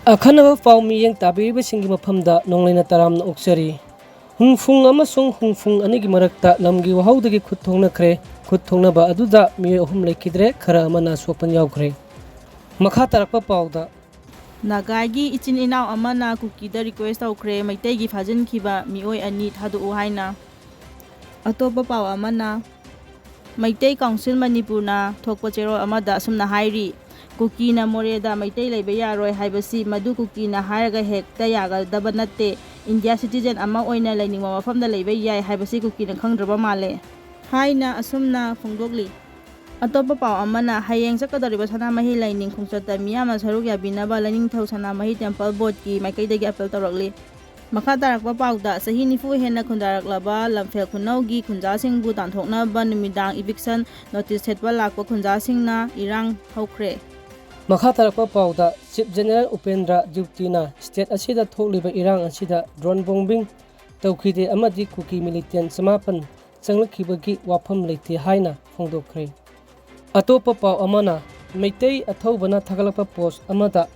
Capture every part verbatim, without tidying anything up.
ꯑꯈꯟꯅꯕ ꯄꯥꯎ ꯃꯤꯠꯌꯦꯡ ꯇꯥꯕꯤꯔꯤꯕꯁꯤꯡꯒꯤ ꯃꯐꯝꯗ ꯅꯣꯡꯂꯩꯅ ꯇꯔꯥꯝꯅ ꯑꯣꯛꯆꯔꯤ꯫ ꯍꯨꯡꯐꯨꯡ ꯑꯃꯁꯨꯡ ꯍꯨꯡꯐꯨꯡ ꯑꯅꯤꯒꯤ ꯃꯔꯛꯇ ꯂꯝꯒꯤ ꯋꯥꯍꯧꯗꯒꯤ ꯈꯨꯠ ꯊꯣꯛꯅꯈ꯭ꯔꯦ꯫ ꯈꯨꯠ ꯊꯣꯛꯅꯕ ꯑꯗꯨꯗ ꯃꯤꯑꯣꯏ ꯑꯍꯨꯝ ꯂꯩꯈꯤꯗ꯭ꯔꯦ, ꯈꯔ ꯑꯃꯅ ꯑꯁꯣꯛꯄ ꯌꯥꯎꯈ꯭ꯔꯦ꯫ ꯃꯈꯥ ꯇꯥꯔꯛꯄ ꯄꯥꯎꯗ, ꯅꯥꯒꯥꯒꯤ ꯏꯆꯤꯟ ꯏꯅꯥꯎ ꯑꯃꯅ ꯀꯨꯀꯤꯗ ꯔꯤꯀ꯭ꯋꯦꯁ ꯇꯧꯈ꯭ꯔꯦ, ꯃꯩꯇꯩꯒꯤ ꯐꯥꯖꯤꯟꯈꯤꯕ ꯃꯤꯑꯣꯏ ꯑꯅꯤ ꯊꯥꯗꯣꯛꯎ ꯍꯥꯏꯅ꯫ ꯑꯇꯣꯞꯄ ꯄꯥꯎ ꯑꯃꯅ, ꯃꯩꯇꯩ ꯀꯥꯎꯟꯁꯤꯜ ꯃꯅꯤꯄꯨꯔꯅ ꯊꯣꯛꯄ ꯆꯦꯔꯣꯜ ꯑꯃꯗ ꯑꯁꯨꯝꯅ ꯍꯥꯏꯔꯤ, ꯀꯨꯀꯤꯅ ꯃꯣꯔꯦꯗ ꯃꯩꯇꯩ ꯂꯩꯕ ꯌꯥꯔꯣꯏ ꯍꯥꯏꯕꯁꯤ ꯃꯗꯨ ꯀꯨꯀꯤꯅ ꯍꯥꯏꯔꯒ ꯍꯦꯛꯇ ꯌꯥꯒꯗꯕ ꯅꯠꯇꯦ꯫ ꯏꯟꯗꯤꯌꯥ ꯁꯤꯇꯤꯖꯦꯟ ꯑꯃ ꯑꯣꯏꯅ ꯂꯩꯅꯤꯡꯕ ꯃꯐꯝꯗ ꯂꯩꯕ ꯌꯥꯏ ꯍꯥꯏꯕꯁꯤ ꯀꯨꯀꯤꯅ ꯈꯪꯗ꯭ꯔꯕ ꯃꯥꯜꯂꯦ ꯍꯥꯏꯅ ꯑꯁꯨꯝꯅ ꯐꯣꯡꯗꯣꯛꯂꯤ꯫ ꯑꯇꯣꯞꯄ ꯄꯥꯎ ꯑꯃꯅ, ꯍꯌꯦꯡ ꯆꯠꯀꯗꯧꯔꯤꯕ ꯁꯅꯥꯃꯍꯤ ꯂꯥꯏꯅꯤꯡ ꯈꯣꯡꯆꯠꯇ ꯃꯤꯌꯥꯝꯅ ꯁꯔꯨꯛ ꯌꯥꯕꯤꯅꯕ ꯂꯥꯏꯅꯤꯡꯊꯧ ꯁꯅꯥꯃꯍꯤ ꯇꯦꯝꯄꯜ ꯕꯣꯔꯗꯀꯤ ꯃꯥꯏꯀꯩꯗꯒꯤ ꯑꯄꯤꯜ ꯇꯧꯔꯛꯂꯤ꯫ ꯃꯈꯥ ꯇꯥꯔꯛꯄ ꯄꯥꯎꯗ, ꯆꯍꯤ ꯅꯤꯐꯨ ꯍꯦꯟꯅ ꯈꯨꯟꯗꯥꯔꯛꯂꯕ ꯂꯝꯐꯦꯜ ꯈꯨꯅꯧꯒꯤ ꯈꯨꯟꯖꯥꯁꯤꯡꯕꯨ ꯇꯥꯟꯊꯣꯛꯅꯕ ꯅꯨꯃꯤꯗꯥꯡ ꯏꯚꯤꯛꯁꯟ ꯅꯣꯇꯤꯁ ꯊꯦꯠꯄ ꯂꯥꯛꯄ ꯈꯨꯟꯖꯥꯁꯤꯡꯅ ꯏꯔꯥꯡ ꯍꯧꯈ꯭ꯔꯦ꯫ ꯃꯈꯥ ꯇꯥꯔꯛꯄ ꯄꯥꯎꯗ, ꯆꯤꯐ ꯖꯦꯅꯔꯦꯜ ꯎꯄꯦꯟꯗ꯭ꯔ ꯗ꯭ꯌꯨꯇꯤꯅ ꯁ꯭ꯇꯦꯠ ꯑꯁꯤꯗ ꯊꯣꯛꯂꯤꯕ ꯏꯔꯥꯡ ꯑꯁꯤꯗ ꯗ꯭ꯔꯣꯟ ꯕꯣꯝꯕꯤꯡ ꯇꯧꯈꯤꯗꯦ ꯑꯃꯗꯤ ꯀꯨꯀꯤ ꯃꯤꯂꯤꯇꯦꯟ ꯆꯃꯥꯄꯟ ꯆꯪꯂꯛꯈꯤꯕꯒꯤ ꯋꯥꯐꯝ ꯂꯩꯇꯦ ꯍꯥꯏꯅ ꯐꯣꯡꯗꯣꯛꯈ꯭ꯔꯦ꯫ ꯑꯇꯣꯞꯄ ꯄꯥꯎ ꯑꯃꯅ, ꯃꯩꯇꯩ ꯑꯊꯧꯕꯅ ꯊꯥꯒꯠꯂꯛꯄ ꯄꯣꯁ ꯑꯃꯗ,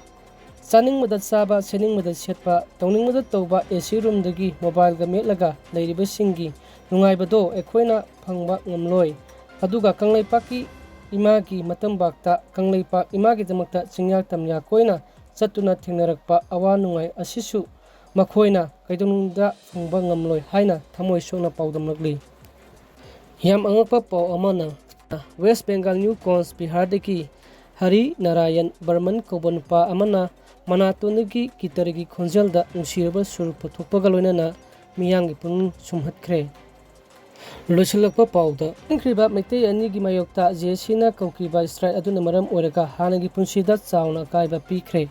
ꯆꯥꯅꯤꯡꯕꯗ ꯆꯥꯕ, ꯁꯦꯠꯅꯤꯡꯕꯗ ꯁꯦꯠꯄ, ꯇꯧꯅꯤꯡꯕꯗ ꯇꯧꯕ, ꯑꯦ ꯁꯤ ꯔꯨꯝꯗꯒꯤ ꯃꯣꯕꯥꯏꯜꯒ ꯃꯦꯠꯂꯒ ꯂꯩꯔꯤꯕꯁꯤꯡꯒꯤ ꯅꯨꯡꯉꯥꯏꯕꯗꯣ ꯑꯩꯈꯣꯏꯅ ꯐꯪꯕ ꯉꯝꯂꯣꯏ꯫ ꯑꯗꯨꯒ ꯀꯪꯂꯩꯄꯥꯛꯀꯤ ꯏꯃꯥꯒꯤ ꯃꯇꯝꯕꯥꯛꯇ ꯀꯪꯂꯩꯄꯥꯛ ꯏꯃꯥꯒꯤꯗꯃꯛꯇ ꯆꯤꯡꯌꯥ ꯇꯝꯌꯥ ꯀꯣꯏꯅ ꯆꯠꯇꯨꯅ ꯊꯦꯡꯅꯔꯛꯄ ꯑꯋꯥ ꯅꯨꯡꯉꯥꯏ ꯑꯁꯤꯁꯨ ꯃꯈꯣꯏꯅ ꯀꯩꯗꯧꯅꯨꯡꯗ ꯐꯪꯕ ꯉꯝꯂꯣꯏ ꯍꯥꯏꯅ ꯊꯃꯣꯏ ꯁꯣꯛꯅ ꯄꯥꯎꯗꯝꯂꯛꯂꯤ꯫ ꯌꯥꯝ ꯑꯉꯛꯄ ꯄꯥꯎ ꯑꯃꯅ, ꯋꯦꯁ ꯕꯦꯡꯒꯥꯜ ꯅ꯭ꯌꯨ ꯀꯣꯟꯁ ꯕꯤꯍꯥꯔꯗꯒꯤ ꯍꯔꯤ ꯅꯥꯔꯥꯌꯟ ꯕꯔꯃꯟ ꯀꯧꯕ ꯅꯨꯄꯥ ꯑꯃꯅ ꯃꯅꯥꯇꯣꯟꯗꯒꯤ ꯒꯤꯇꯔꯒꯤ ꯈꯣꯟꯖꯦꯜꯗ ꯅꯨꯡꯁꯤꯔꯕ ꯁꯨꯔ ꯄꯨꯊꯣꯛꯄꯒ ꯂꯣꯏꯅꯅ ꯃꯤꯌꯥꯝꯒꯤ ꯄꯨꯛꯅꯤꯡ ꯁꯨꯝꯍꯠꯈ꯭ꯔꯦ꯫ ꯂꯣꯏꯁꯤꯜꯂꯛꯄ ꯄꯥꯎꯗ, ꯆꯦꯟꯈ꯭ꯔꯤꯕ ꯃꯩꯇꯩ ꯑꯅꯤꯒꯤ ꯃꯥꯌꯣꯛꯇ ꯖꯦ ꯑꯦꯁ ꯁꯤꯅ ꯀꯧꯈꯤꯕ ꯁ꯭ꯇ꯭ꯔꯥꯏꯛ ꯑꯗꯨꯅ ꯃꯔꯝ ꯑꯣꯏꯔꯒ ꯍꯥꯟꯅꯒꯤ ꯄꯨꯟꯁꯤꯗ ꯆꯥꯎꯅ ꯑꯀꯥꯏꯕ ꯄꯤꯈ꯭ꯔꯦ꯫